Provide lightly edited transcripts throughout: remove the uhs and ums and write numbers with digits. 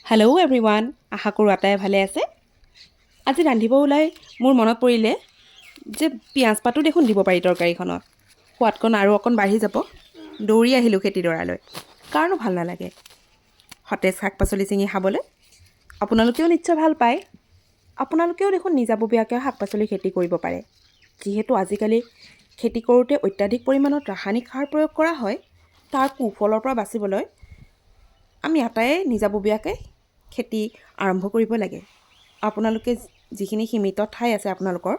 Hello' everyone, আশা কৰোঁ আটাই ভালে আছে। আজি ৰান্ধিব ওলাই মোৰ মনত পৰিলে যে পিঁয়াজ পাতো দেখোন দিব পাৰি তৰকাৰীখনত, সোৱাদকণ আৰু অকণ বাঢ়ি যাব। দৌৰি আহিলোঁ খেতিডৰালৈ। কাৰণো ভাল নালাগে সতেজ শাক পাচলি ছিঙি খাবলৈ? আপোনালোকেও নিশ্চয় ভাল পায়। আপোনালোকেও দেখোন নিজাববীয়াকৈ শাক পাচলি খেতি কৰিব পাৰে। যিহেতু আজিকালি খেতি কৰোঁতে অত্যাধিক পৰিমাণত ৰাসায়নিক সাৰ প্ৰয়োগ কৰা হয়, তাৰ কুফলৰ পৰা বাচিবলৈ আমি আটায়ে নিজাববীয়াকৈ খেতি আৰম্ভ কৰিব লাগে। আপোনালোকে যিখিনি সীমিত ঠাই আছে আপোনালোকৰ,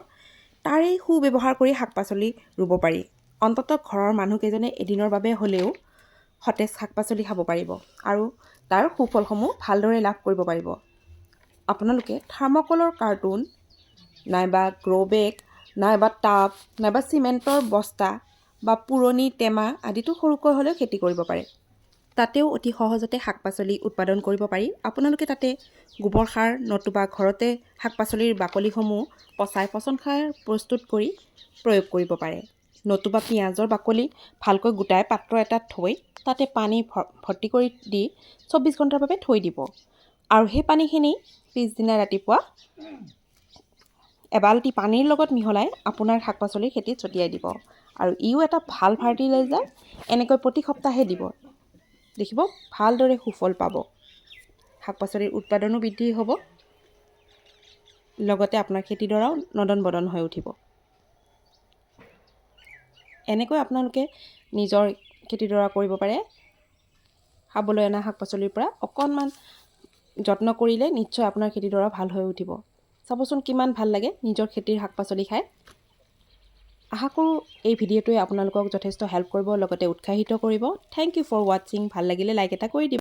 তাৰেই সু ব্যৱহাৰ কৰি শাক পাচলি ৰুব পাৰি। অন্ততঃ ঘৰৰ মানুহকেইজনে এদিনৰ বাবে হ'লেও সতেজ শাক পাচলি খাব পাৰিব আৰু তাৰ সুফলসমূহ ভালদৰে লাভ কৰিব পাৰিব। আপোনালোকে থাৰ্মকলৰ কাৰ্টুন নাইবা গ্ৰ' বেগ নাইবা টাব নাইবা চিমেণ্টৰ বস্তা বা পুৰণি টেমা আদিতো সৰুকৈ হ'লেও খেতি কৰিব পাৰে। তাতেও অতি সহজতে শাক পাচলি উৎপাদন কৰিব পাৰি। আপোনালোকে তাতে গোবৰ সাৰ নতুবা ঘৰতে শাক পাচলিৰ বাকলিসমূহ পচাই পচন সাৰ প্ৰস্তুত কৰি প্ৰয়োগ কৰিব পাৰে। নতুবা পিঁয়াজৰ বাকলি ভালকৈ গোটাই পাত্ৰ এটাত থৈ তাতে পানী ভৰ্তি কৰি দি 24 ঘণ্টাৰ বাবে থৈ দিব আৰু সেই পানীখিনি পিছদিনা ৰাতিপুৱা এবাল্টি পানীৰ লগত মিহলাই আপোনাৰ শাক পাচলিৰ খেতিত ছটিয়াই দিব আৰু ইও এটা ভাল ফাৰ্টিলাইজাৰ। এনেকৈ প্ৰতি সপ্তাহে দিব, দেখিব ভালদৰে সুফল পাব। শাক পাচলিৰ উৎপাদনো বৃদ্ধি হ'ব, লগতে আপোনাৰ খেতিডৰাও নদন বদন হৈ উঠিব। এনেকৈ আপোনালোকে নিজৰ খেতিডৰা কৰিব পাৰে। খাবলৈ অনা শাক পাচলিৰ পৰা অকণমান যত্ন কৰিলে নিশ্চয় আপোনাৰ খেতিডৰা ভাল হৈ উঠিব। চাবচোন, কিমান ভাল লাগে নিজৰ খেতিৰ শাক পাচলি খাই। আশা কৰোঁ এই ভিডিঅ'টোৱে আপোনালোকক যথেষ্ট হেল্প কৰিব, লগতে উৎসাহিত কৰিব। Thank you for watching. ভাল লাগিলে লাইক এটা কৰি দিব।